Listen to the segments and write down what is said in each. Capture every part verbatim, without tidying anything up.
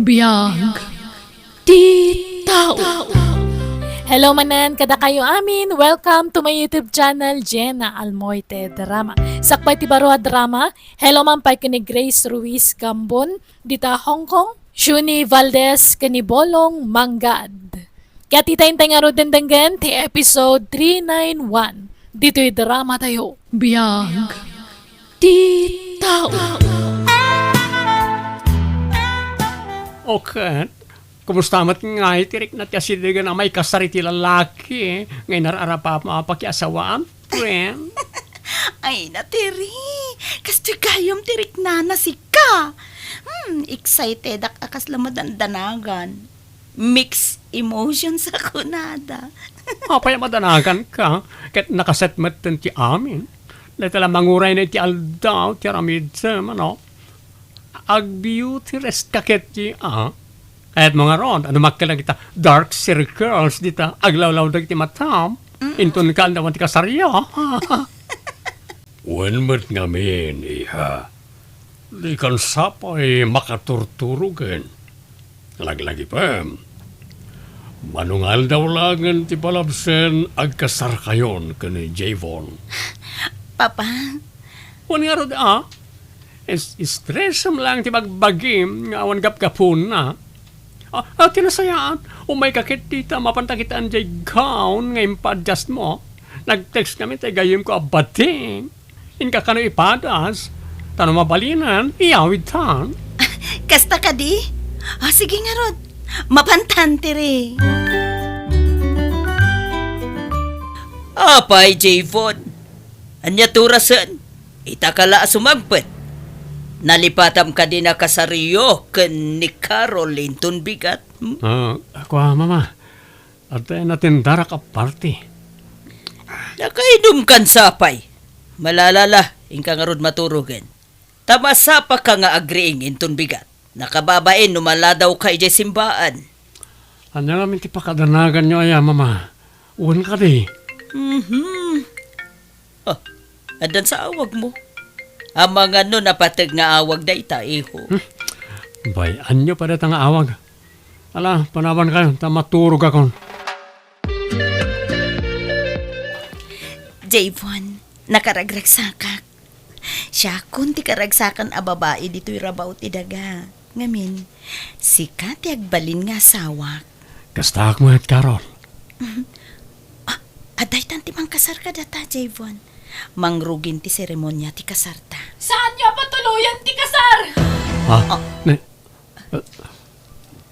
Biag ti tao. Hello manen kadakayo amin. Welcome to my YouTube channel, Jenna Almoite Drama. Sakbay ti baro a drama, hello man pay ken ni Grace Ruiz Gambon, dita Hong Kong, Shuni Valdez ken ni Bolong Manggad. Ket ita intay ngarud denggen ti episode three nine one ditoy drama tayo. Biag ti tao. Okay. Kumusta met ngay ti rikna ti asidegen a maikasar iti lalaki nga inar-arap a mapakiasawaan, friend? Ay, natiri. Kastoy gayam ti riknana sika. Hmm, excitedak a kasla madandanagan. Mixed emotions a kunada. Apay a madanagan ka? Ket nakaset metten ti amin. Dayta la manguray na iti aldaw ti aramidem, ano? Ag-beauty rest ka ketdi, a? Kayatmo ngarud, no makkel dagita dark circles dita aglawlaw dagiti matam, inton kaaldawan ti kasaryo. Wen met ngamin, iha. Dikan sapay makaturturogen. Laglagipem. Mano nga aldaw laengen ti palabsen agkasarkayon ken ni Javon. Papa? Wen ngarud, a? Is-, istressem laeng ti bagbagim nga awan gapgapuna. A, a, ti nasayaat, umayka ket dita, mapanta kitaan diay gown nga impa-adjustmo. Nag-text kami tay gayyemko a bading. Inka kano ipadas, ta no mabalinen, iyawidtan. Kasta kadi? O, sige ngarud. Mapantan tiri. Apay, Javon? Ania ti orasen? Ita ka la a sumangpet. Nalipatam kadi a kasaryo ken ni Carol inton bigat? Hmm? A, kua, Mama. Adda natendarak a party. Nakaidumkan sapay. Malala la, inka ngarud maturogen. Ta masapaka nga agriing inton bigat. Nakababain no maladawka idiay simbaan. Ania ngamin ti pakadanaganyo aya, Mama? Wen kadi? Mhm. O, addan sa awagmo. Amangan no napateg nga awag dayta, iho. Hmm? Bay-anyo pay dayta nga awag. Ala, panawankayo, ta maturogakon. Javon, nakaragragsakak. Siakon ti karagsakan a babai ditoy rabaw ti daga. Ngamin, sika ti agbalin nga asawak. Kastaak met, Carol. A, adda itan ti mangkasar kadata, Javon. Mangrugin ti seremonia ti kasarta. Saanyo a patuloyen ti kasar! Ha? A. Ne-,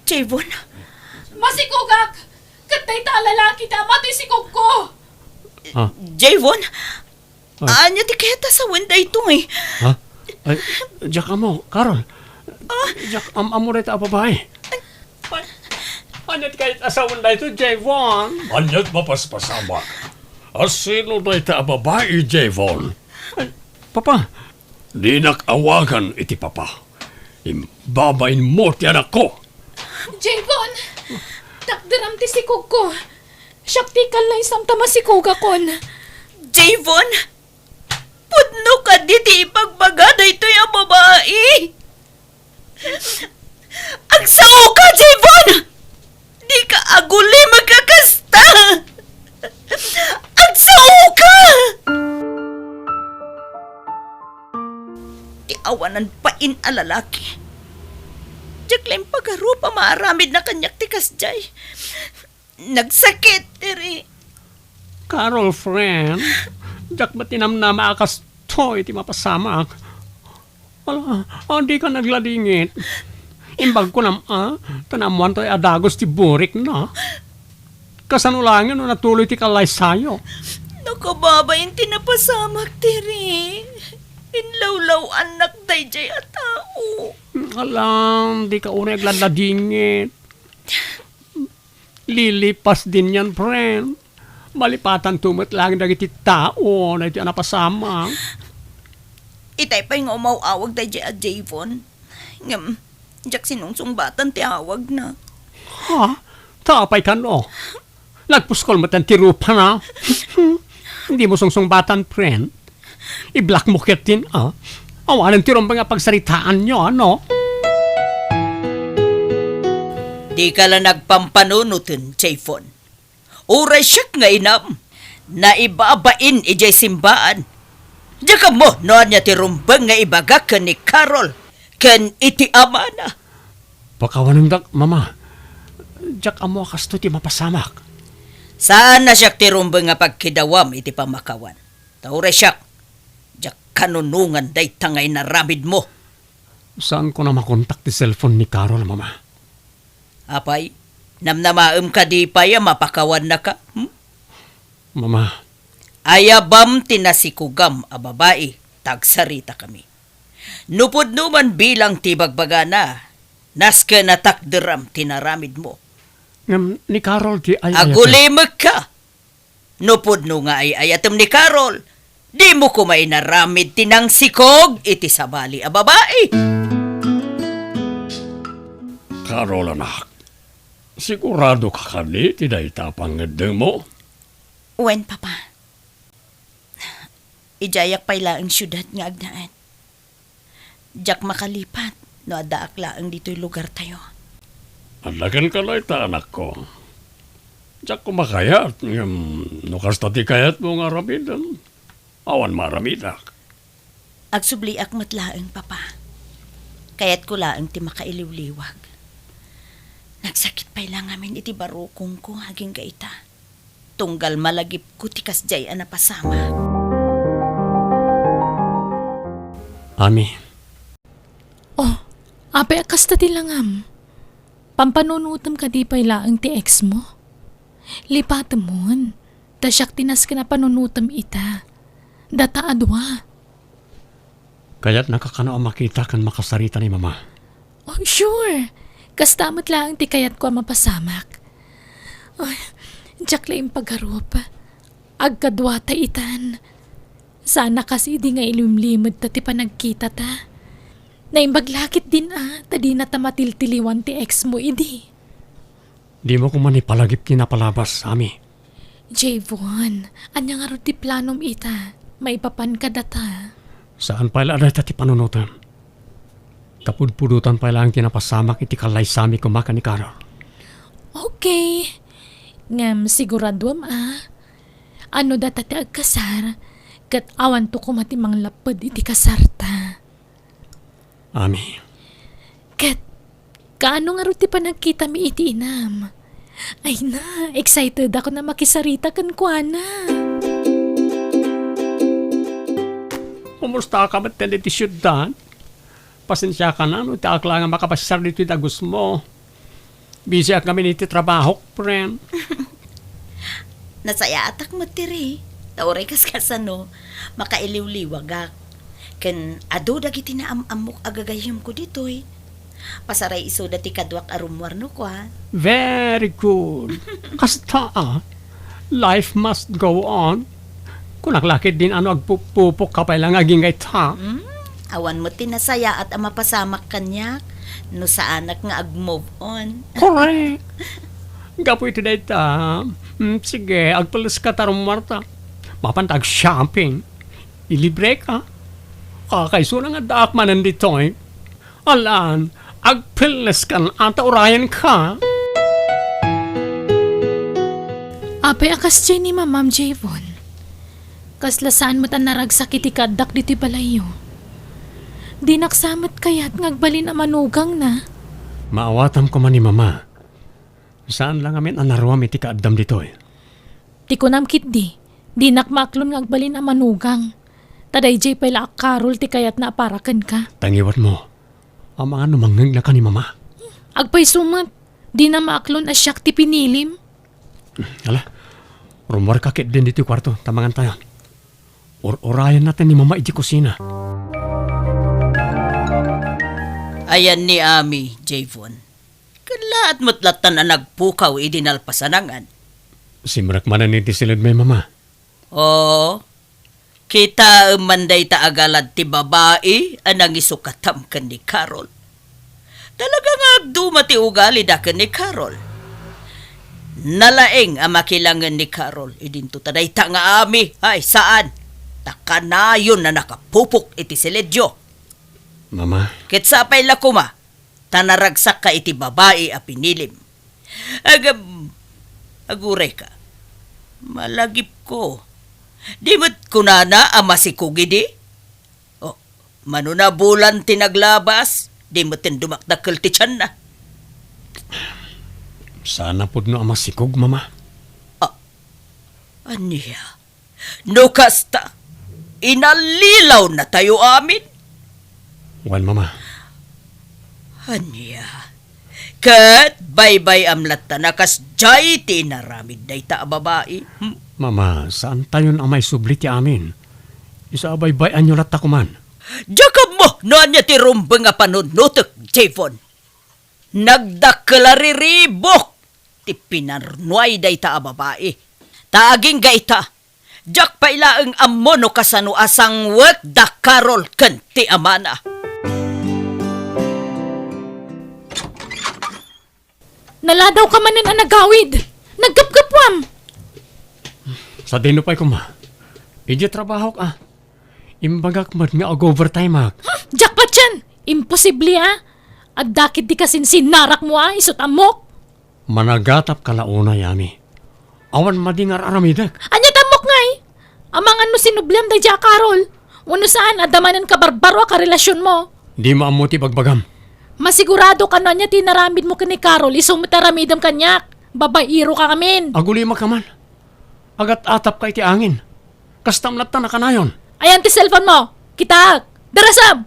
Javon? Masikogak! Ket dayta a lalaki ti ama ti sikogko! A. Javon? Ay. Ania ti kayat a sawen daytoy? Ha? Ay, diak ammo, Carol. A? Diak am-ammo dayta a babai. Ay, ania ti kayat a sawen daytoy, Javon? Ania ti mapaspasamak? A sino dayta a babai, Javon? Ay, Papa. Dinak awagan iti papa. Imbabainmo ti anakko. Javon! Takderam ti sikogko. Siak ti kallaysam ta masikogakon. Javon! Pudno kadi ti ipagbaga daytoy a babai? Agsaoka, Javon! Dika agulim a kakasta! Agsaoka! Ti awanan pain a lalaki. Diak la impagarup a maaramidna kaniak ti kasdiay. Nagsakit, diri. Carol, friend, diak met tinamnama a kastoy ti mapasamak. Ala, a, dika nagladingit. Imbag kunam, a, ta naammoan toy a dagus ti burikna. Kasano laengen no natuloy ti kallaysayo? Nakababain ti napasamak, diri. Inlawlaw-annak daydiay a tao. Ala, dika unay agladladingit. Lilipas din yan, friend. Malipatanto met laeng dagiti tao daytoy a napasamak. Itay pay nga umaw-awag daydiay a Javon. Ngem, diak sinungsungbatan ti awagna. Ha? Ta apay kano? Nagpuskol met ti rupana. Dimo sungsungbatan, friend. I-block mo ketdin, a? Awanen ti rumbeng a pagsaritaanyo, a, no? Dika la nagpampanunoten, Jayvon. Uray siak nga inam, naibabain idiay simbaan. Diak ammo no ania ti rumbeng nga ibagak ken ni Carol ken iti amana. Pakawanendak, Mama. Diak ammo a kastoy ti mapasamak. Saan a siak ti rumbeng nga pagkidawam iti pamakawan. Ta uray siak, diak kanunongan dayta nga inaramidmo. Saanko a makontak ti cellphone ni Carol, Mama. Apay, namnamaem kadi pay a mapakawannaka? Hmm? Mama. Ayabam ti nasikogam a babai, ta agsaritakami. No pudno man bilang ti ibagbagana, nasken a takderam ti naramidmo. Ngem ni Carol ti ay-ayatek. Agulimekka! No pudno nga ay-ayatem ni Carol, dimo koma inaramid ti nangsikog iti sabali a babai. Carol, anak, sigurado ka kadi ti dayta a pangngeddengmo? Wen, Papa. Idiayak pay laeng siudad nga agnaed. Diak makalipat no addaak laeng ditoy lugartayo. Adda kenka dayta, anakko. Diak koma kayat, ngem no kasta ti kayatmo nga aramiden, awan maaramidak. Agsubliak met laeng, Papa. Kayatko laeng ti makailiwliwag. Nagsakit pay la ngamin iti barukongko agingga ita. Tunggal malagipko ti kasdiay a napasamak. Ami. Oh, apay a kasta ti langam? Pampanunotem kadi pay laeng ti ex mo? Lipatemon, ta siak ti nasken a panunotem ita. Data a dua. Kayatnaka kano a makita ken makasarita ni Mama? Oh, sure. Kasta met laeng ti kayatko a mapasamak. Ay, diak la impagarup. Agkaduata itan. Saan a kas idi nga ilimlimedta ti panagkitata. Naimbag la ketdin a, ta dinata matiltiliwan ti ex mo idi. Dimo koma ipalagip ti napalabas, Ami. Jayvon, ania ngarud ti planom ita? Maipapan kadata? Saan pay la a dayta ti panunotem. Kapudpudotan pay laeng ti napasamak iti kallaysami koma ken ni Carol. Okay. Ngem siguraduem a, no data ti agkasar, ket awanto koma ti manglapped iti kasarta. Ami. Ket, kaano ngarud ti panagkitami iti inam? Ay na, excited ako a makisarita kenkuana. Kumustaka met iti siudad? Pasensiakan no diak la nga makapasiar ditoy dagusmo. Bisiak ngamin iti trabahok, friend. Nasayaatak met ti ri. Ta uray kas kasano, makailiwliwagak. Ken adu dagiti naam-ammok a gagayyemko ditoy. Pasaray isuda ti kaduak a rummuar no kua. Very good. Kasta a. Life must go on. Kunak la ketdin no agpupupok ka pay la nga agingga ita. Hmm? Awan met ti nasayaat a mapasamak kaniak no saanak nga ag-move on. Correct. Gapu iti dayta, mm, sige, agpelleska ta rummuarta. Mapanta ag-shopping. Ilibreka. Kakaisuna nga addaak manen ditoy. Alan, agpelleskan a ta urayenka. Apay a kasdiay ni Mamam, Jayvon? Kasla saan met a naragsak iti kaaddak ditoy balayyo. Dinak sa met kayat nga agbalin a manugangna. Maawatam koma ni Mama. Saan la ngamin a naruam iti kaaddam ditoy. Ti kunam ketdi, dinak maaklon nga agbalin a manugang. Ta daydiay pay la a Carol ti kayatna a para kenka. Ta ngiwatmo, amangan no mangngegnaka ni Mama. Agpayso met, dina maaklon a siak ti pinilim. Ala, rummuarka ketdin ditoy kuarto, ta mangantayon. Ur-urayenna ti ni Mama iti kusina. Ayan ni Ami, Jayvon. Ken laat met lattan a nagpukaw idi nalpasanangan. Simrek manen iti siledmi, Mama. Oo. Kitaem man dayta a galad ti babai a nangisukatam ken ni Carol. Talaga nga agduma ti ugalida ken ni Carol. Nalaing a makilangen ni Carol idinto ta dayta nga Ami, ay saan. Ta kanayon a nakapupok iti siledyo. Mama. Ket sapay la koma, ta naragsakka iti babai a pinilim. Agam, agurayka. Malagipko. Di met kunana a masikog idi? O, mano nabulan ti naglabas, di metten dumakdakkel ti tianna. Saan a pudno a masikog, Mama. Ah, ania? No kasta, inallilawnatayo amin. Wen, Mama. Ania? Ket baybay-am latta a kasdiay ti inaramid dayta a babai? Hmm? Mama, saantayon a maisubli ti amin. Isu a baybay-anyo latta koman. Diak ammo no ania ti rumbeng a panunutek, Javon. Nagdakkel a riribuk ti pinarnuay dayta a babai. Ta agingga ita, diak pay laeng ammo no kasano a sangwek da Carol ken ti amana. Naladawka manen a nagawid. Naggapgapwam. Sadino pay koma? Idiay trabahok a. Imbagak met nga ag-overtimeak. Hmm, diak patien. Imposible a. Adda ketdi kasinsinnarakmo a, isut' ammok. Managatapka la unay, Ami. Awan madi nga ar-aramidek. Ania ti ammok ngay? Amangan no sinubliam daydiay a Carol. Wenno saan, adda manen kabarbaro a karelasionmo. Dimo ammo ti bagbagam. Masiguradoka no ania ti inaramidmo ken ni Carol, isu met aramidem kaniak. Babaeroka ngamin. Agulimaka man. Agat-atapka iti angin. Kastam latta nakanayon. Ayan ti cellphone mo. Kitaek. Darasam!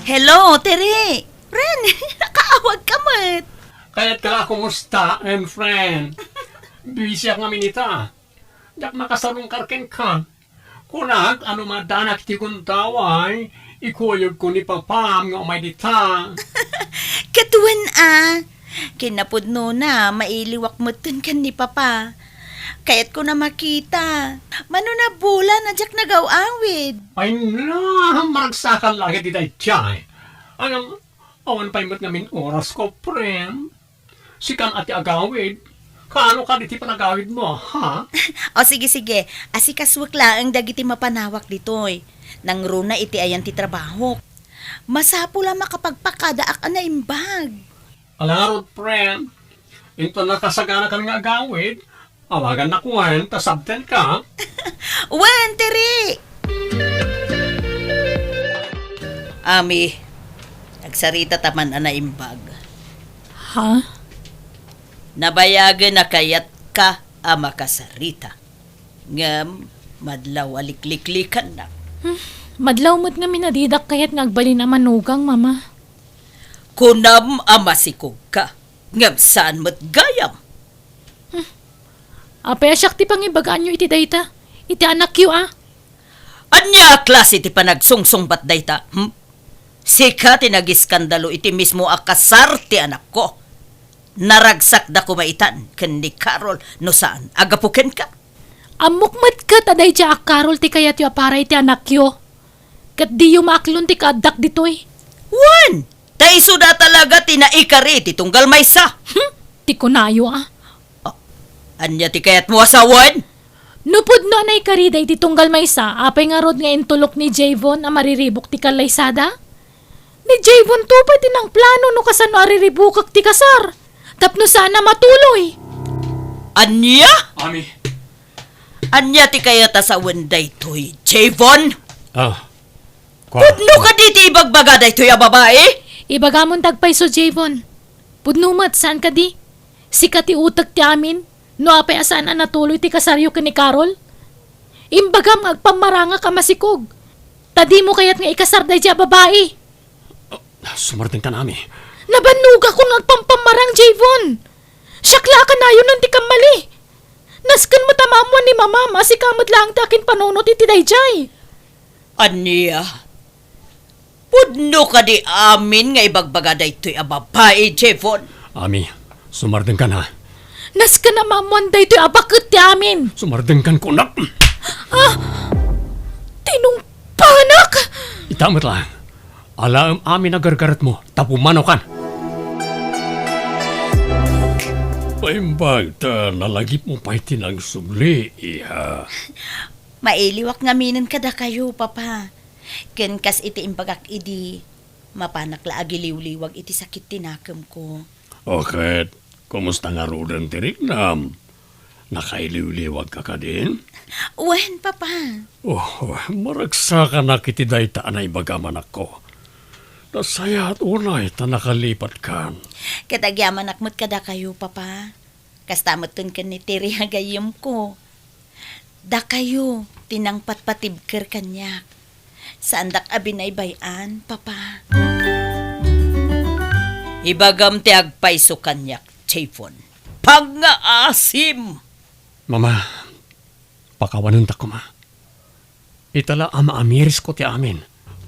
Hello, Tere. Ren, nakaawagka met. Kayatka la kumusta, em, friend? Busyak ngamin ita. Diak makasarungkar kenka. Kunak, no maaddanak iti gundaway, ikuyogko ni Papam nga umay dita. Ket wen a, kinapudnona, mailiwak metten ken ni Papa. Kayatko a makita. Mano nabulan a diak nagaw-awid. Ay na, maragsakan laeng iti daydiay. Ngem, awan pay met ngamin orasko, friend. Sikan a ti agawid. Kaano kadi ti panagawidmo, ha? O, sige, sige. Asikasuek laeng dagiti mapanawak ditoy. Nangruna iti ayan ti trabahok. Masapul a makapagpakadaak a naimbag. Ala ngarud, friend. Inton nakasaganakan nga agawid, awagannak wen ta sabtenka. Wen, Tere! Ami, agsaritata man a naimbag. Ha? Nabayagen a kayatka a makasarita. Ngem, madlaw a likliklikannak. Hmm, madlaw met ngamin a didak kayat nga agbalin a manugang, Mama. Kunam a masikogka, ngem saan met gayam. Hmm. Apay a siak ti pangibagaanyo iti dayta? Iti anakyo a? Ania a klase ti panagsungsungbat dayta, hmm? Sika ti nagiskandalo iti mismo a kasar ti anakko. Naragsakda koma itan ken ni Carol no saan a gapu kenka. Ammok met ket a daydiay a Carol ti kayatyo a para iti anakyo. Ket diyo maaklon ti kaaddak ditoy. Wen, ta isuda talaga ti naikari ti tunggal maysa. Hmm, ti kunayo a. Ah, ania ti kayatmo a sawen? No pudno a naikari daydi tunggal maysa, apay ngarud nga intulok ni Javon a mariribuk ti kallaysada? Ni Javon to pay ti nangplano no kasano a riribukek ti kasar tapno saan a matuloy. Ania? Ami. Ania ti kayat a sawen daytoy, Javon? Ah, kua. Pudno kadi ti ibagbaga daytoy a babai? Ibagamonta agpayso, Javon. Pudno met, saan kadi? Sika ti utek ti amin, no apay a saan a natuloy ti kasaryo ken ni Carol? Imbagam nga agpammarangak a masikog, ta dimo kayat nga ikasar daydiay a babai. Ah, sumardengkan, Ami. Nabannogakon nga agpampammarang, Javon. Siak la a kanayonan ti kammali. Nasken met a maammoan ni Mamam a sika met laeng ti akinpanunot iti daydiay. Ania? Pudno kadi amin nga ibagbaga daytoy a babai, Javon? Ami, sumardengkan, ha? Nasken a maammoan daytoy a baket ti amin. Sumardengkan, kunak. Ah! Tinungpanak! Ita met laeng. Alaem amin a gargaretmo, ta pumanaw kan. Paimbag ta nalagipmo pay ti nagsubli, iha. Mailiwak ngaminen kadakayo, Papa. Ken kas iti imbagak idi, Mapanak la agiliwliwag iti sakit ti nakemko. O ket, kumusta ngaruden ti riknam? Nakailiwliwagka kadin? Wen, Papa. Oh, maragsakanak iti dayta a naibagam, anakko. Nasayaat unay ta nakalipatkan. Ket agyamanak met kadakayo, Papa. Kasta metten ken ni Terry a gayyemko. Dakayo ti nangpatpatibker kaniak. Saandak a binaybay-an, Papa. Ibagam ti agpayso kaniak, Javon. Pangngaasim! Mama, pakawanendak koma. Ita la a maamirisko ti amin.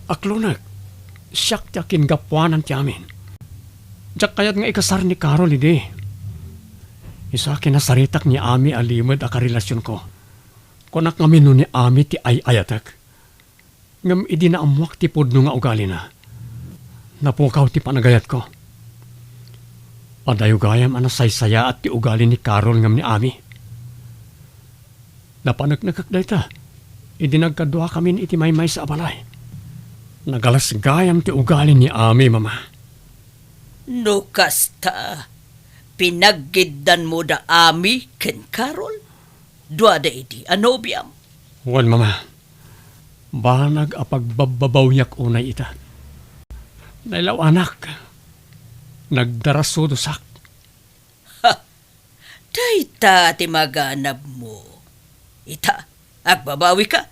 Aklonek, siak ti akingapuanan ti amin. Diak kayat nga ikasar ni Carol idi. Isu a kinasaritak ni Ami a limed a karelasionko. Kunak ngamin no ni Ami ti ay-ayatek. Ngem idi naammoak ti pudno nga ugalina, napukaw ti panagayatko. Adayo gayam a nasaysayaat ti ugali ni Carol ngem ni Ami. Napaneknekek dayta idi nagkaduakamin iti maymaysa a balay. Nagalas gayam ti ugali ni Ami, Mama. No kasta, pinaggiddanmo da Ami ken Carol? Duada idi a nobiam? Wen, Mama. Banag a pagbabbabawiak unay ita. Nailaw-anak. Nagdarasudosak. Ha! Dayta ti maganabmo. Ita, agbabawika?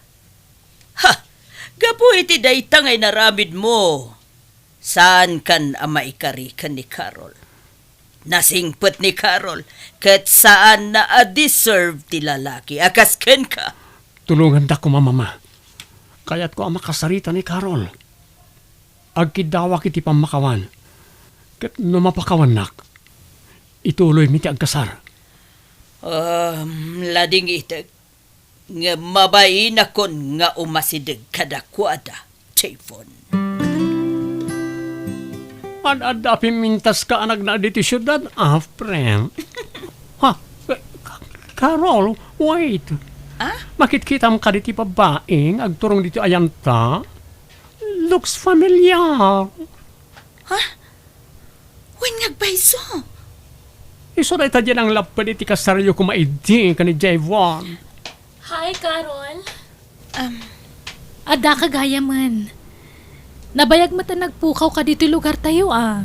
Ha! Gapu iti dayta nga inaramidmo, saankan a maikari ken ni Carol. Nasingpet ni Carol, ket saanna a deserve ti lalaki a kas kenka. Tulongandak koma, Mama. Kayatko a makasarita ni Carol. Agkiddawak iti pammakawan. Ket no mapakawannak, ituloymi ti agkasar. Um, ladingitek. Ngem mabainakon nga umasideg kadakuada, Javon. Ad-adda a pimmintaska a nagna ditoy siudad, a, friend. Ha? Carol, wait. Ah? Makitkitam kadi ti babai nga agturong ditoy ayanta? Looks familiar. Ha? Wen nga agpayso? Isu dayta diay nanglapped iti kasaryo koma idi ken ni Javon. Hi, Carol. Um, Addaka gayamen. Nabayag met a nagpukaw ka ditoy lugartayo, a.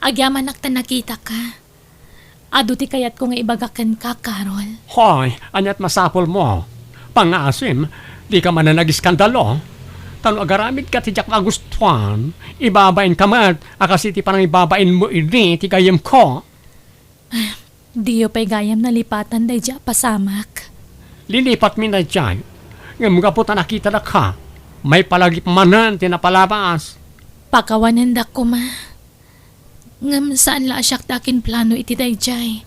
Agyamanak ta nakitaka. Adu ti kayatko nga ibaga kenka, Carol. Hoy, aniat masapulmo? Pangngaasim, dika manen agiskandalo. Ta no agaramidka ti diak magustuan, ibabainka met a kas iti panangibabainmo idi ti gayyemko. Diyo pay gayam nalipatan daydiay a pasamak. Linipatmi daydiay, ngem gapu ta nakitada ka, maipalagip manen ti napalabas. Pakawanendak koma. Ngem saan la a siak ti akinplano iti daydiay.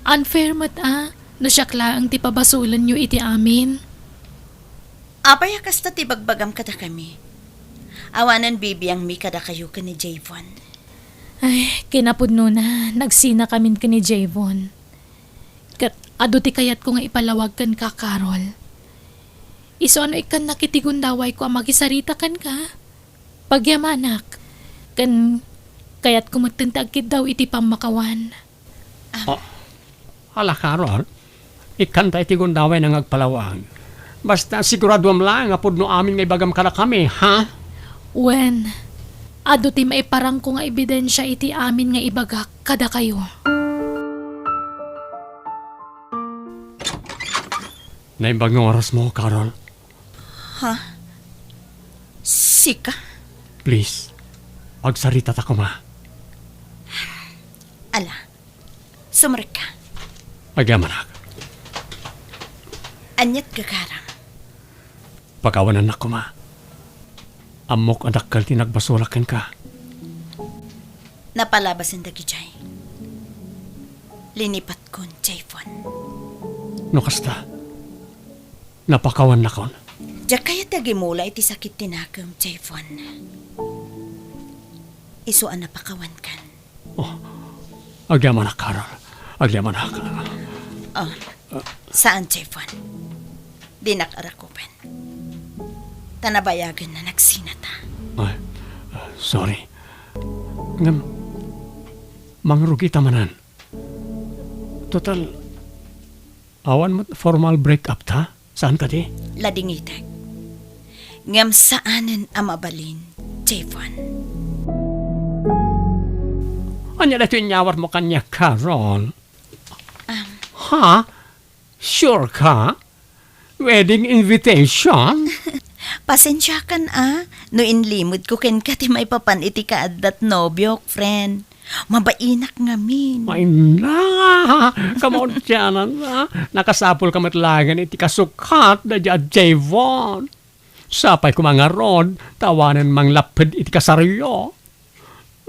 Unfair met a, no siak laeng ti pabasolenyo iti amin. Apay a kasta ti bagbagam kadakami? Awanen bibiangmi kadakayo ken ni Javon. Ay, kinapudnona, nagsinakamin ken ni Javon. Ket adu ti kayatko nga ipalawag kenka, Carol. Isu a no ikkannak iti gundawayko a makisarita kenka, pagyamanak, ken kayatko metten ti agkiddaw iti pammakawan. Ah. Ala, Carol, ikkanta iti gundaway nga agpalawag. Basta siguraduam laeng a pudno amin nga ibagam kadakami, ha? Wen, adu ti maiparangko nga ebidensia iti amin nga ibagak kadakayo. Naimbag nga orasmo, Carol. Ha? Sika? Please, agsaritata koma. Ala, sumrekka. Agyamanak. Aniat gagaram? Pakawanennak koma. Ammok a dakkel ti nagbasolak kenka. Napalabasen dagidiay. Linipatkon, Javon. No kasta, napakawannakon. Diak kayat ti agimula iti sakit ti nakem, Javon. Isu a napakawankan. Oh, agyamanak, Carol. Agyamanak. Oh, saan, Javon? Dinak arakupen. Ta nabayagen a nagsinata. Ay, Sorry. Ngem, mangrugita manen. Total, awan met formal break-up ta? Saan kadi? Ladingitek. Ngem saanen a mabalin, Javon. Ania daytoy inyawatmo kaniak, Carol? Um. Ha? Sure ka? Wedding invitation? Pasensiakan a, no inlimedko kenka ti maipapan iti kaaddat nobiok, friend. Mabainak ngamin. Ay na! Kamaudianan a, nakasapulka met laeng iti kasukat daydi a Javon. Sapay koma ngarud, ta awanen manglapped iti kasaryo.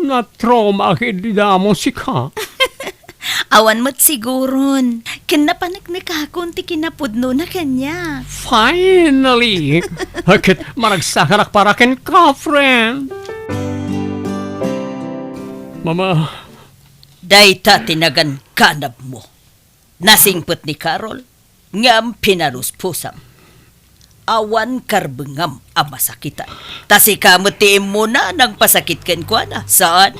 Natraumaak idi damo sika. Awan met siguron. Ken napaneknekakon ti kinapudnona kaniak. Finally! Ket maragsakanak para kenka, friend. Mama. Dayta ti naganganabmo. Nasingpet ni Carol, ngem pinaruspusam. Awan karbengam a masakitan. Ta sika met ti immuna a nangpasakit kenkuana, saan?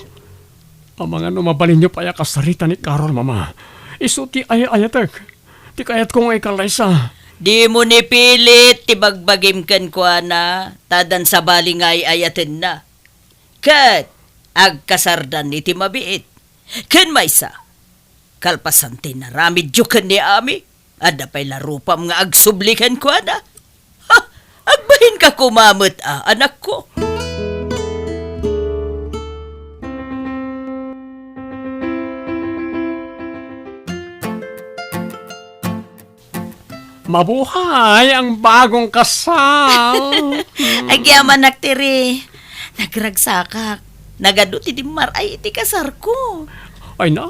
Amangan no mabalinyo pay a kasarita ni Carol, Mama. Isu ti ay-ayatek. Ti kayatko nga ikallaysa. Dimo ni pilit ti bagbagim kenkuana, ta addan sabali nga ay-ayatenna. Ket agkasardan iti mabiit. Ken maysa, kalpasan ti inaramidyo ken ni Ami, adda pay la rupam nga agsubli kenkuana. Ha! Agbahinka koma met a, anakko. Mabuhay ang bagong kasal! Agyamanak, Tiri. Nagragsakak. Nagadu ti dimmar-ay iti kasarko. Ay na,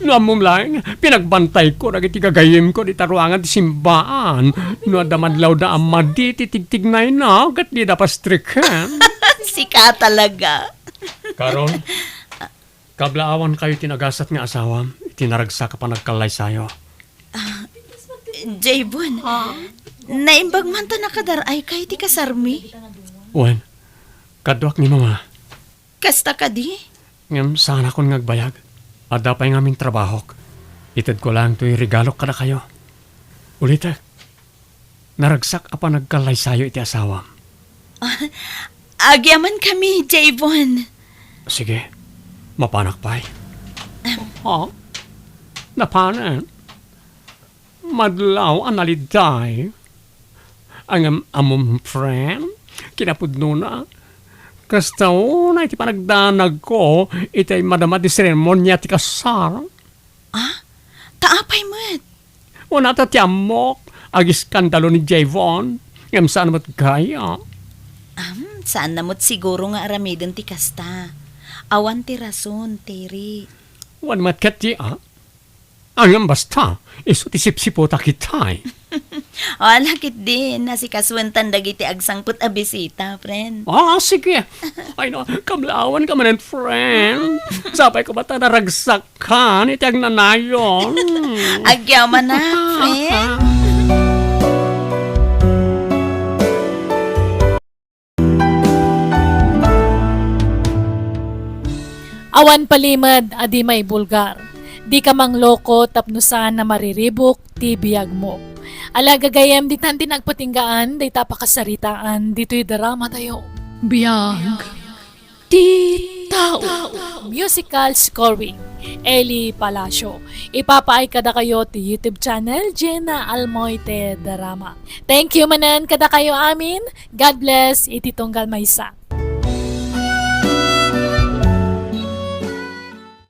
no ammom laeng, pinagbantayko dagiti gagayyemko dita ruangan ti simbaan. No adda madlawda a madi ti tigtignayna, ket dida pastreken. Sika talaga. Carol, kablaawankayo ti nagasat nga asawam iti naragsak a panagkallaysayo. Ah, Javon, naimbag man ta nakadar-ayka iti kasarmi? Wen, kaduak ni Mama. Kasta kadi? Ngem saanakon nga agbayag. Adda pay ngamin trabahok. Itedko laeng toy regalok kadakayo. Ulitek, naragsak a panagkallaysayo iti asawam. Ah, agyamankami, Javon. Sige, mapanak pay. Em. Ha? Napanen? Madlaw a naliday. Ngem ammom, friend, kinapudnona, kasta unay ti panagdanagko iti madama ti seremonia ti kasar. Ah? Ta apay met? Unay ta ti ammok, agiskandalo ni Javon, ngem saan met gaya. Am, saanna met siguro nga aramiden ti kasta. Awan ti rason, Terry. Wen met ket ti, ah? Ngem basta, isu ti sipsiputak itay. O, ala ketdin, asikasuentan dagiti agsangpet a bisita, friend. Ah, sige. Ay, no, kablaawanka manen, friend. Sapay koma ta naragsak kan iti agnanayon. Agyamanak, friend. Awan palimed a di maibulgar. Dika mangloko tapno saan a mariribuk ti biagmo. Ala gagayyem, ditan ti nagpatinggaan dayta a pakasaritaan ditoy drama tayo. Biag ti tao. Musical scoring, Eli Palacio. Ipapaay kadakayo ti YouTube channel, Gina Almoite Drama. Thank you manen kadakayo amin. God bless iti tunggal maysa.